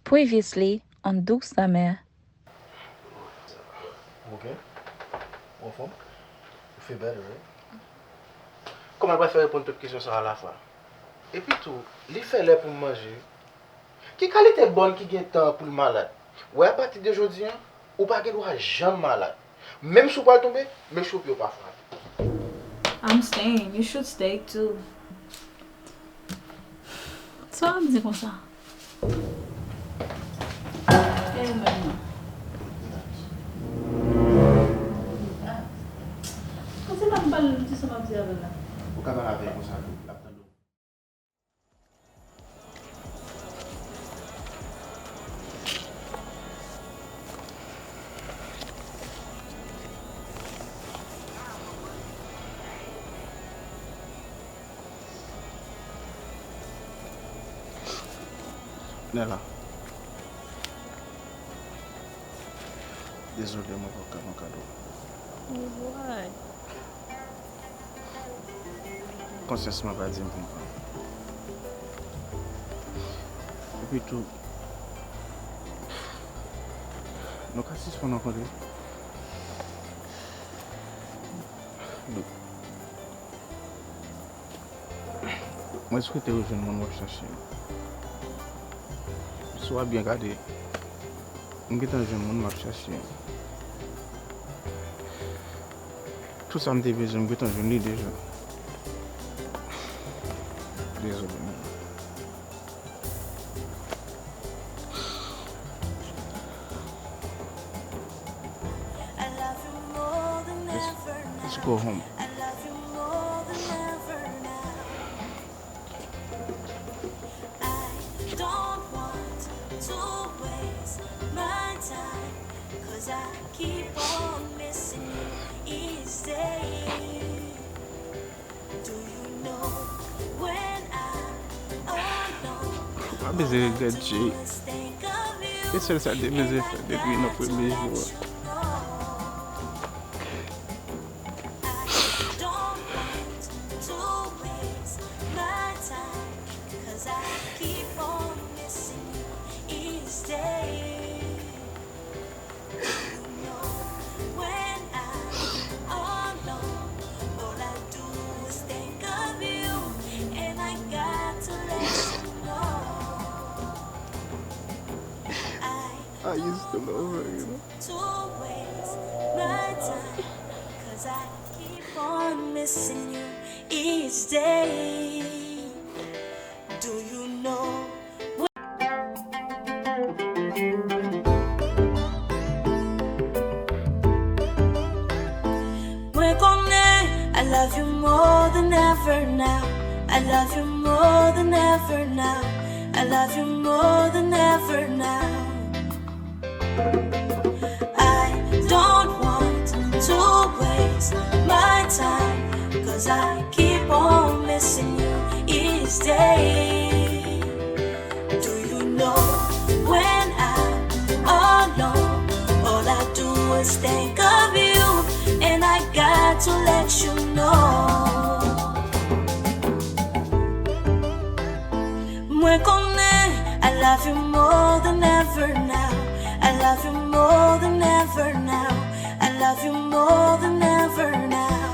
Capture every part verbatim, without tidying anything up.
Previously on Douks Amè. Ok. Ou anfòm? You feel better, right? Kòman l pral fè reponn tout kesyon sa a alafwa? Epi tou, li fè lè pou m manje. Ki kalite bòn ki gen tan pou l malad? Wè, apati de jodi a, ou pa gen dwa janm malad. Menm si w pral tonbe, make sure pye w pa frape. I'm staying. You should stay too. Sa w ap di konsa? Kè yo menm non. Ah. Konsa m ap pale, m di sa m ap di avè l la. Ou ka pale avè l konsa tou, l ap tande w. Nèla. Dezole, mwen poko ka ban kado. Why? Konsyans mwen pa di m pou m pran. Epi tou, nou ka sispann rankontre? Nou Mwen swete ou jwenn moun w ap chache a. Si w ap byen gade, m gentan jwenn moun m ap chache a. Tout sa m te bezwen, m gentan jwenn li deja. Dezole, man. Let's, let's go home. Ou pa bezwen regrèt, Jay. Se sèl sa l te bezwen fè depi nan premye jou a. I used to love her, you know. Mwen konnen I love you more than ever now. I love you more than ever now. I love you more than ever now. I don't want to waste my time, 'cause I keep on missing you each day. Do you know when I'm alone, all I do is think of you, and I got to let you know. Mwen konnen I love you more than ever now. I love you more than ever now. I love you more than ever now.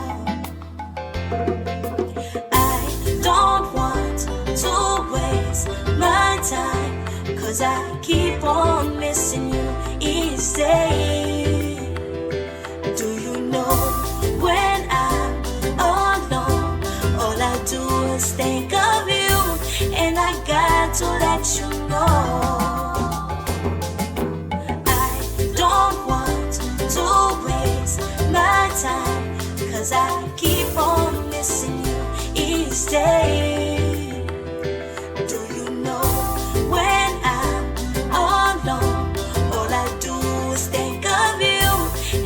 I don't want to waste my time, 'cause I keep on missing you each day. Do you know when I'm alone, all I do is think of you, and I got to let you know. I don't want to waste my time, 'cause I keep on missing you each day. Do you know when I'm alone, all I do is think of you,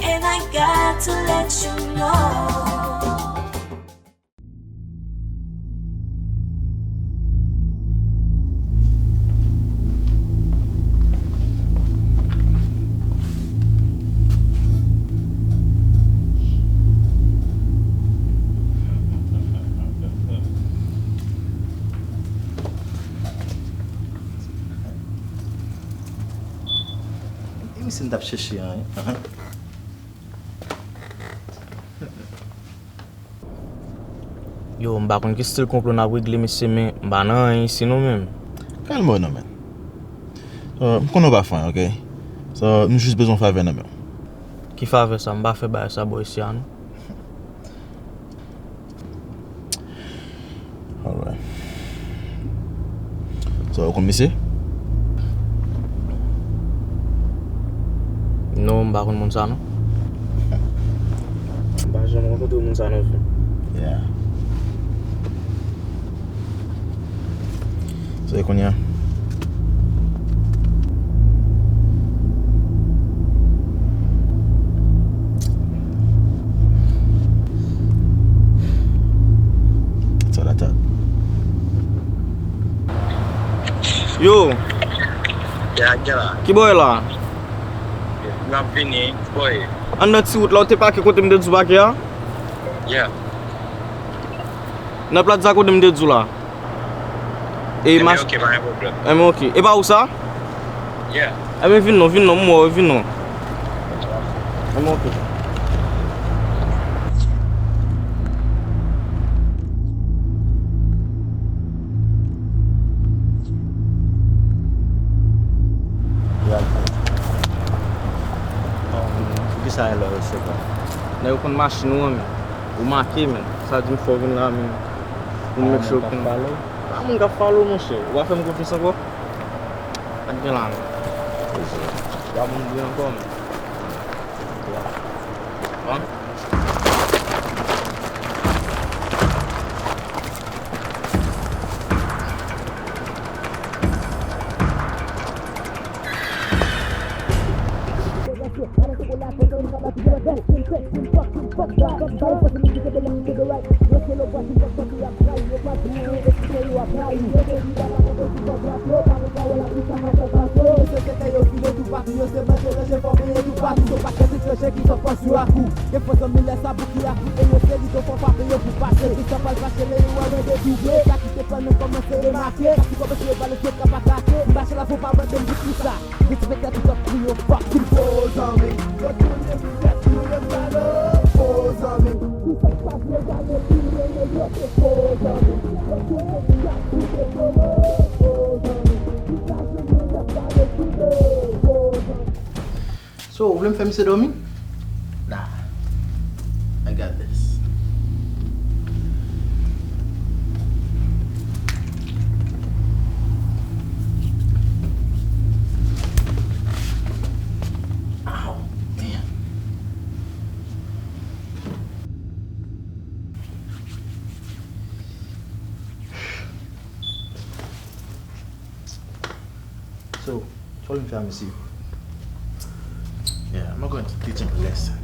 and I got to let you know. Misye m t ap chèche an, wi. Yo, m pa konn ki stil konplo n ap regle, mesye, men m pa nan anyen isi non, menm. Kalme w non, man. Uh, m konnen w pa fè anyen, ok? So, m jis bezwen yon favè nan men w. Ki favè sa? M pa fè bagay sa bò isi a non. Alright. So, ou konn misye? Non, m pa konn moun sa non. M pa janm rankontre moun sa non, frè. Yeah. So, e kounye a? That's all I thought. Yo! Ki bò e la? M ap vini. Ki bò e? Anndan ti wout la, ou te pake kote m te di w pake a? Yeah. Nan plat sa kote m te di w la. E Ebyen, mach- ok, pa gen pwoblèm. Ebyen, ok. E pa ou sa? Yeah. Ebyen, vin non, vin non, m wè w, vin non. Ebyen, ok. Poukisa e la yo se pa? Nèg yo konn machin ou an, men. Ou make, men. Sa di m fò w vin la, men. Pou m make sure w konn. Pa moun k ap follow, monchè. Ou pa fè m konfyans ankò? Sa k gen la, men? Ou pa moun vre ankò, men. Bon. Yo se tete yo file toupatou, yo se manje ranje fòme yo toupatou. Yo pa kite etranje ki sot pran sou lakou. Gen fo zanmi lè sa bouki lakou e yo se rido fò frape yo pou pase. Ki sa pral fache lè yo wè mwen dedouble. Sa ki te fè nou kòmanse remake. Sa ki kòmanse yo pale sou k ap atake. M mache la pou pa mande m pou kisa. Respekte tout ap kriye fuck. Fo zanmi, yo tounen pou tèt tounen balo. Fo zanmi, ki sa k pa vle gade tounen yo se fo zanmi. Yo tounen pou tèt tounen balo. Fo zanmi, ki sa k vle gade tounen yo fo zanmi. So, ou vle m fè misye dòmi? Nah. I got this. Ow, damn. So, sa w vin fè a, mesye? Yeah, I'm going to teach him a lesson.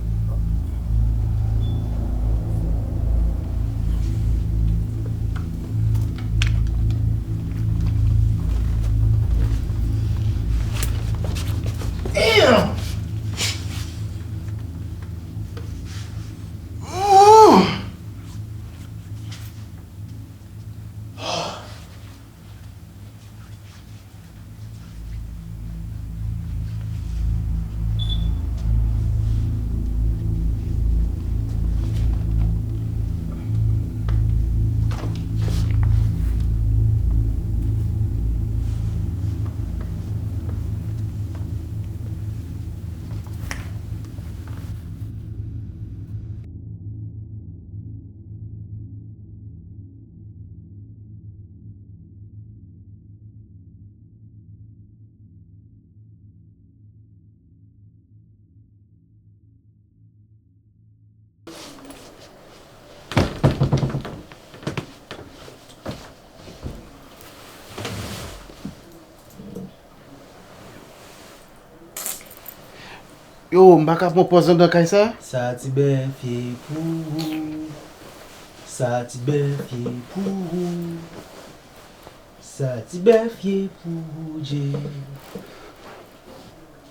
Damn! Ooh! Yo, m pa ka pran pòz anndan kay sa? Sa ti bèf ye pou ou. Sa ti bèf ye pou ou. Sa ti bèf ye pou ou, Dje.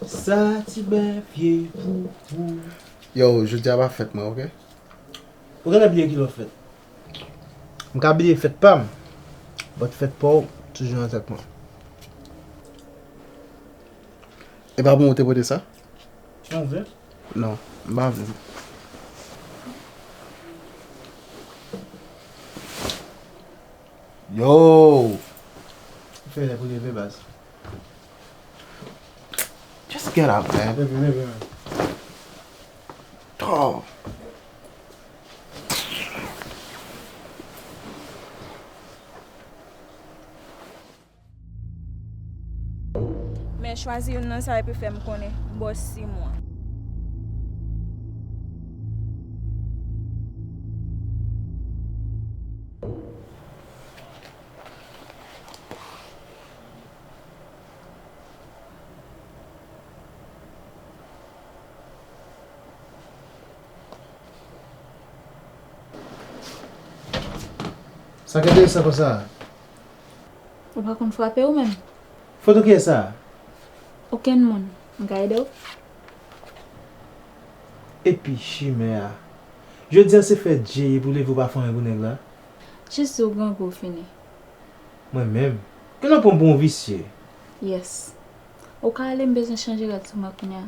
Sa ti bèf ye pou ou. Yo, jodi a pa fèt mwen, oke? Ou genlè bliye kilè w fèt. M ka bliye fèt pa m, but fèt pa w toujou nan tèt mwen. E pa pou mwen ou te pote sa? Non, m pa vle. Yo! Fè lè pou leve, baz. Just get up, man. Leve, leve, man. Tò. Men chwazi youn nan sa epi fè m konnen, bòs Simon. Sa k enteresan konsa? Ou pa konn frape ou menm? Foto kiyès sa? Okenn moun. M ka ede w? Epi chimè a. Jodi a se fè Djey pou leve ou pa fè anyen pou nèg la? Jis di w grangou fini. Mwen menm? Genlè w pran m pou yon visye. Yes. Ou ka ale, m bezwen chanje rad sou mwen kounye a.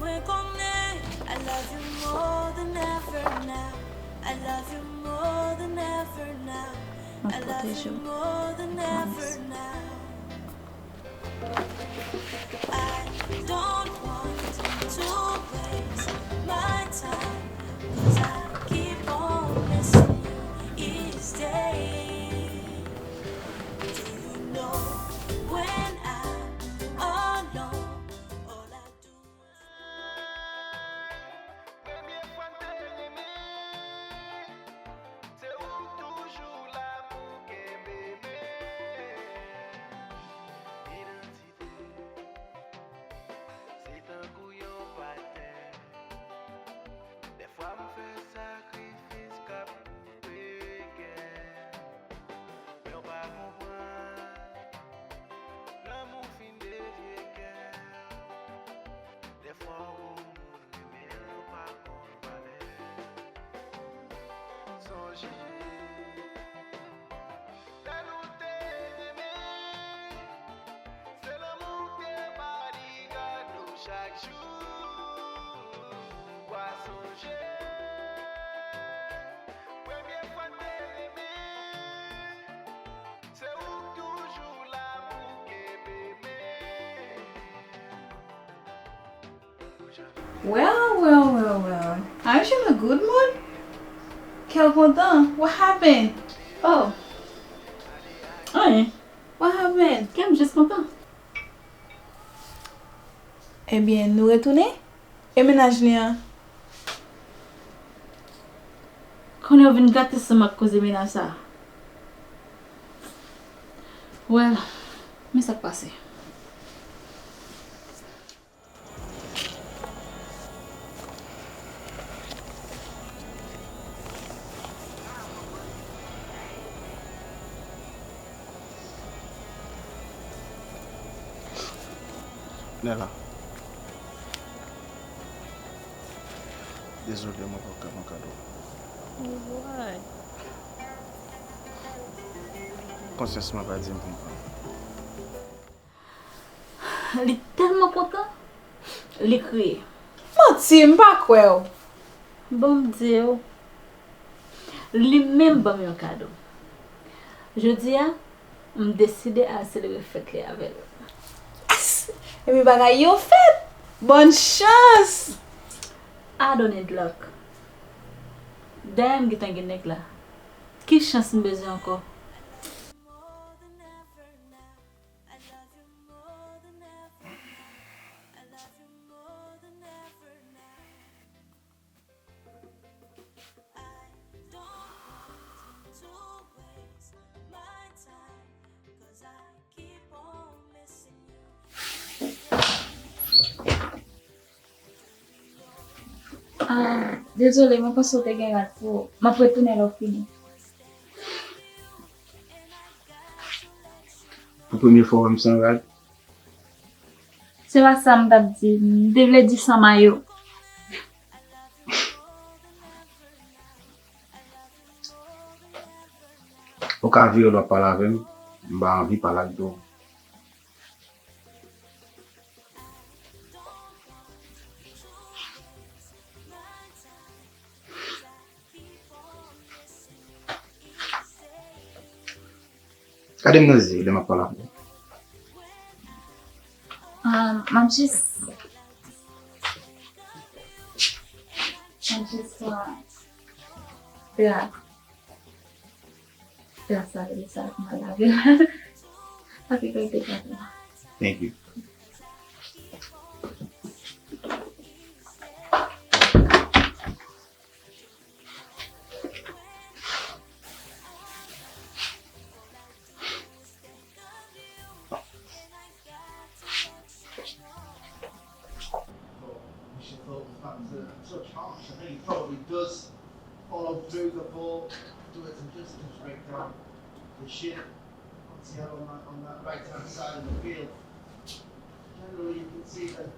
Mwen konnen I love you more than ever now. I love you more than ever now. I love you more than ever now. I don't want to waste my time, 'cause I keep on missing you each day. Do you know when I'm alone, all I do is Premye fwa m te renmen, se ou k toujou la pou kenbe men. Idantite, se tankou yon patèn. Dèfwa m fè sakrifis k ap koupe kè. Men w pa konprann, lanmou fin devye kè. Dèfwa w gon moun renmen l, ou pa konn valè. Sonje, lè nou te renmen, se lanmou k te bodyguard nou chak jou. Ou pa sonje, premye fwa n te renmen, se ou k toujou la pou kenbe men. Well, well, well, well. Aren't you in a good mood? Kè w kontan? What happened? Oh. Anyen. What happened? Kè m jis kontan. Ebyen, nou retounen? E mennaj li an? Kounye a w vin gate san m ak koze mennaj sa. Well, men sa k pase. Nèla. Dezole, mwen poko ka pran kado. What? Konsyans mwen pa di m pou m pran. Li tèlman kontan, li kriye. Manti, m pa kwè w. Bon, m di w, li menm ban m yon kado. Jodi a, m deside al selebre fèt li avè l. As! Epi bagay yo fèt! Bòn chans! I don't need luck. Dayè m gentan gen nèg la. Ki chans m bezwen ankò? Ah, dezole, mwen panse w te gen rad pou ou. M ap retounen lè w fini. Pou premye fwa w wè m san rad? Se pa sa m t ap di. M te vle di san mayo. Ou ka vire lè w ap pale avè m. M pa anvi pale ak do w. Gade m nan zye lè m ap pale avè w. Ah, m ap jis, m ap jis, ah, fè, fè sa, fè sa, m al lave l. Sa ki kalite gate la. Thank you. Initial thought was that was a touch harsh. I think he probably does follow through the ball. Do it and just touch break down the shin. Martial on that, on that right hand side of the field. Generally, you can see that.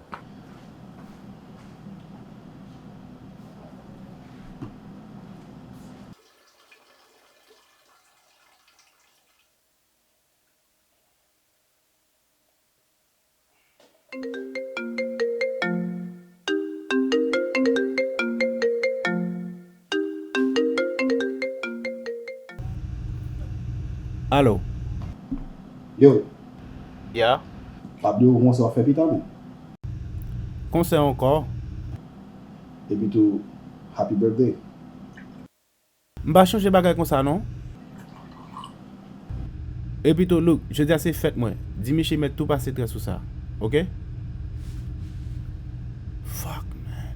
Alo. Yo. Ya. Pablo, konsa w fè pita men. Konsèy ankò. Epi tou, happy birthday. M pa chonje bagay konsa non. Epi tou, look, jodi a se fèt mwen. Di Miche mèt tou pase trè sou sa. Oke? Fuck, man.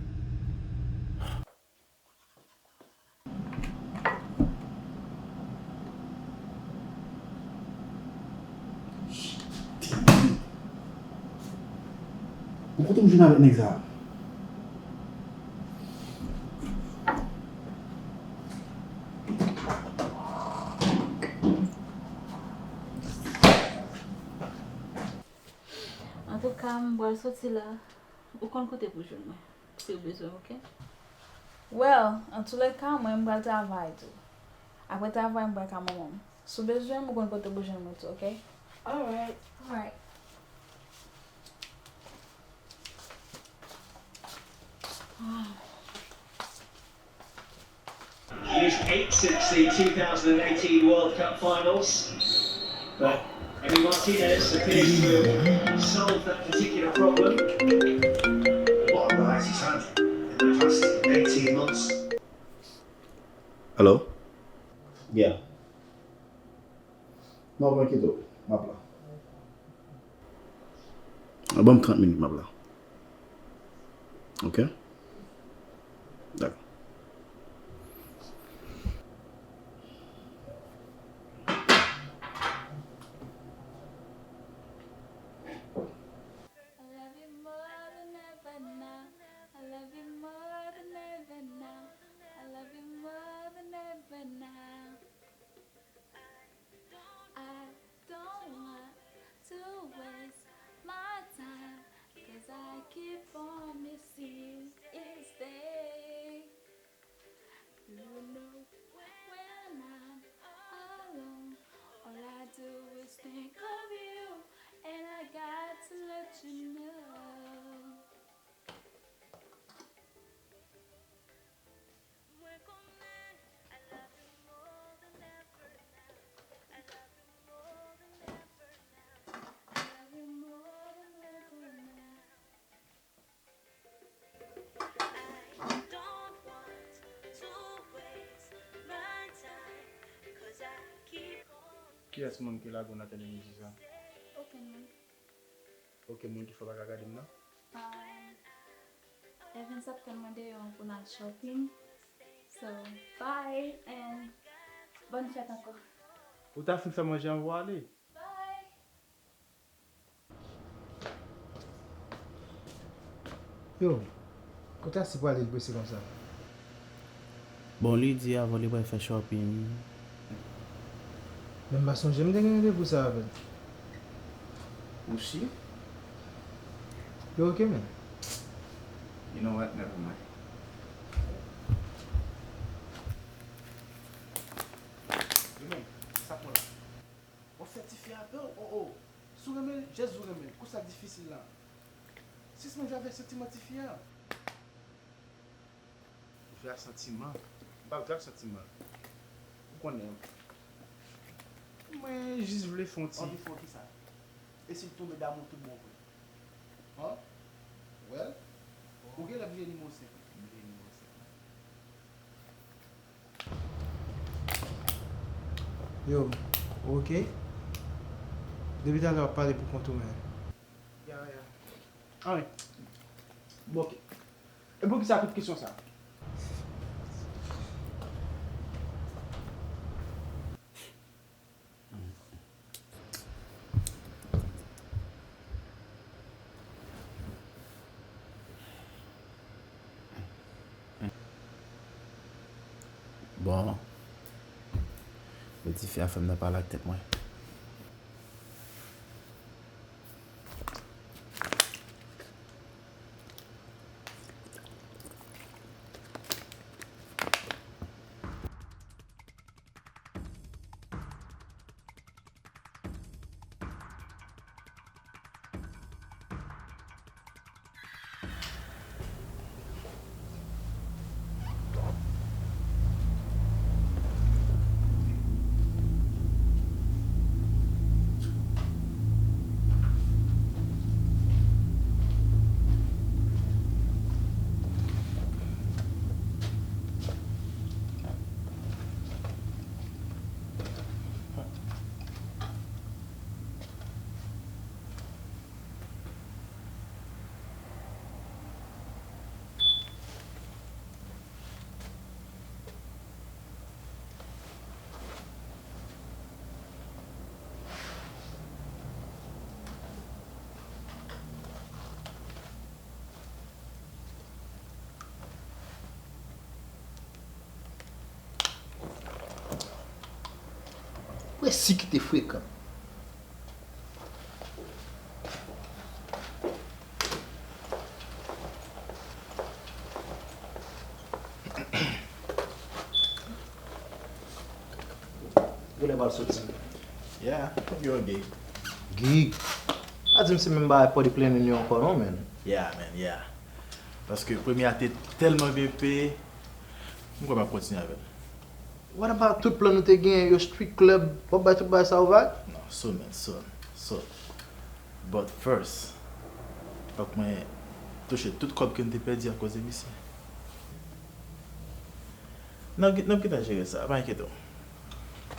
Bon, kote m jwenn avèk nèg sa a? Antouka, m pral soti la. Ou konn kote pou jwenn mwen, si w bezwen, oke? Well, antoulèka, mwen, m pral travay tou. Apre travay, m pral ka manman m. Si w bezwen m, ou konn kote pou jwenn mwen tou, oke? Alright. Alright. Used eight since the two thousand eighteen World Cup finals, but Emi Martinez appears to have solved that particular problem. What a rise he's had in the past eighteen months. Hello? Yeah. Non, pa enkyete w, m ap la. Ban m trant minit, m ap la. Oke? Dakò. I love you more than ever now. I love you more than ever now. I love you more than ever now. I don't want to waste my time, 'cause I keep on missing you each day. You know, when I'm alone, all I do is think of you, and I got to let you know. Kiyès moun ki lage w nan tande mizik sa? Okenn moun. Okenn moun ki fè w pa ka gade m nan? Um, Evans ap tann mwen deyò pou n al shopping. So, bye and bòn fèt ankò. Ou ta fin fè manje anvan w ale? Bye! Yo, Kote Asi prale l prese konsa? Bon, li di avan li pral fè shopping. Men m pa sonje m te gen randevou sa avè l. Ou si? Yo, ok, men. You know what? Never mind. Yo, men, sa pran la. W ap fè tifi a pè w? Oh, oh. Si w renmen l, jès ou renmen l. Konsa difisil la. Sispann jwe avèk santiman tifi a. Ou jwe ak santiman. M p ap jwe ak santiman. Ou konnen. Mwen jis vle fè yon ti. W ap vin fè yon kisa? E si l tonbe damou tout bon vre? An? Well, ou genlè bliye nimewo senk. M bliye nimewo senk. Yo, ok. Depi talè w ap pale pou kont ou, men. Ya, ya. Anyen. Bon, ok. E poukisa tout kesyon sa? Bon, men tifi a fè m nan pale ak tèt mwen. Presi ki te frekan. Kilè w pral soti? Yeah, hope you a gig. Gig? Pa di m se menm bagay Port de Plaine yo ankò non, man. Yeah, man, yeah. Paske premye a te tèlman byen peye, m kwè m ap kontinye avè l. What about tout plan nou te genyen yo, street club, w ap bay tout bagay sa yo vag? Non, soon, man, soon, soon. But first, fòk mwen touche tout kòb ke m te pèdi akoz de misye. N ap, n ap gentan jere sa, pa enkyete w.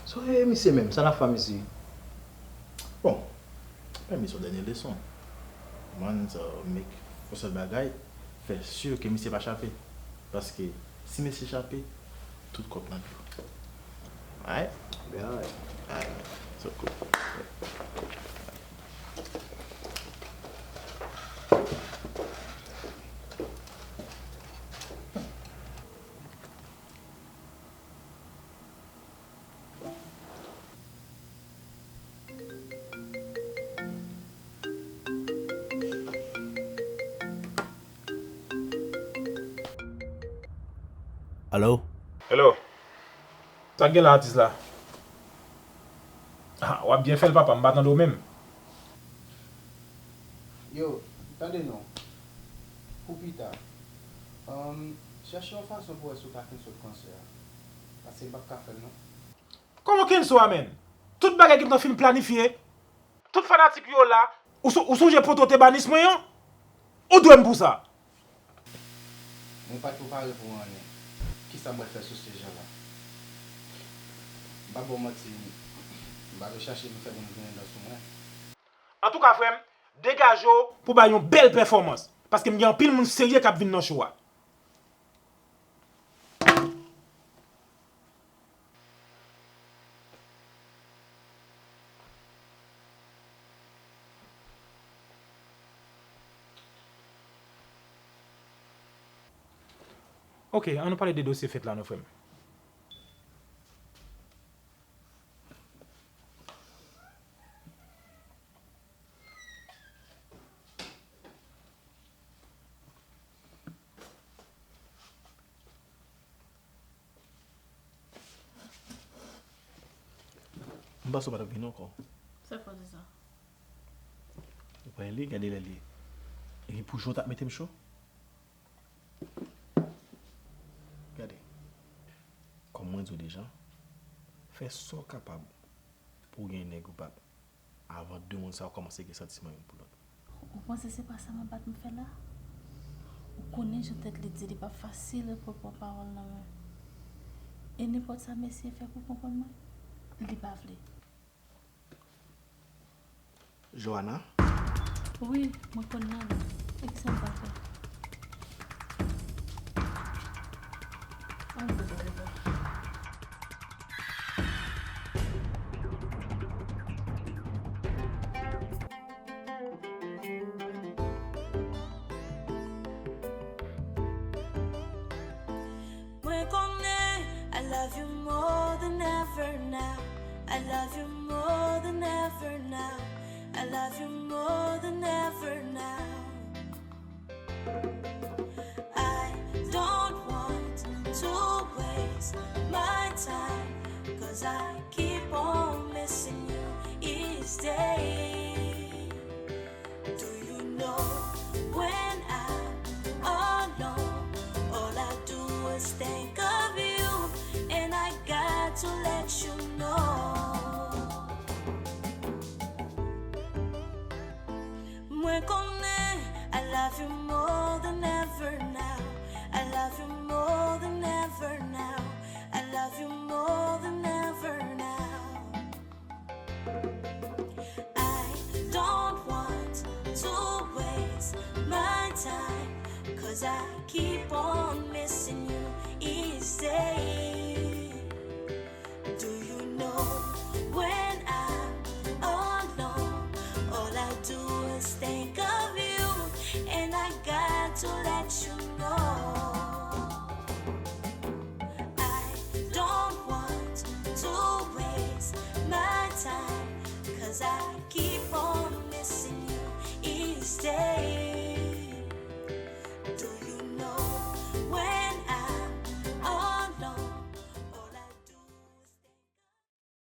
So, e misye menm, sa n ap fè a misye? Bon, men misye yon dènye leson. Man, so, make yon sèl bagay, fè si ke misye pa chape. Paske, si misye chape, tout kòb nan dlo. Alright? Yeah, alright. Alright. So, cool. Alo? Hello. Sa k gen la, atis la? Ah, w ap byen fè l, papa, m pa tande w menm. Yo, tande non. Pou pita, um, chèche yon fason pou wè si w ka cancel konsè a. Paske m p ap ka fè l non. Kòman cancel a, menn? Tout bagay gentan fin planifye. Tout fanatik yo la. Ou so-, ou sonje poto te banis mwen an? Ou dwe m pou sa. Mwen pa t prepare pou anyen. Kisa m pral fè sou sijè la? M p ap ba w manti, m pa dwe chache vin fè moun vin anndan sou mwen. Antouka, frè m, degaje w pou bay yon bèl pèfòmans, paske m gen anpil moun serye k ap vin nan show a. Ok, ann nou pale de dosye fèt la non frè m. M panse w pa t ap vini ankò. Sa fè w di sa? Ou wè li, gade lè li ye. Epi pou jan w t ap mete m cho. Gade. Kòm mwen di w deja, fè sa w kapab pou w gen nèg ou p ap avan de moun sa yo kòmanse gen santiman youn pou lòt. Ou panse se pa sa m ap bat m fè la? Ou konnen jan tèt li di li p ap fasil reprann pawòl nan men. E nenpòt sa mesye fè pou konprann mwen, li pa vle. Johanna? Wi, mwen konn nan li. E kisa m pral fè? Ann gade deba. Mwen konnen I love you more than ever now. I love you more than ever now. I love you more than ever now. I don't want to waste my time, 'cause I keep on missing you each day. Do you know when I'm alone, all I do is think of you, and I got to let you know. Mwen konnen I love you more than ever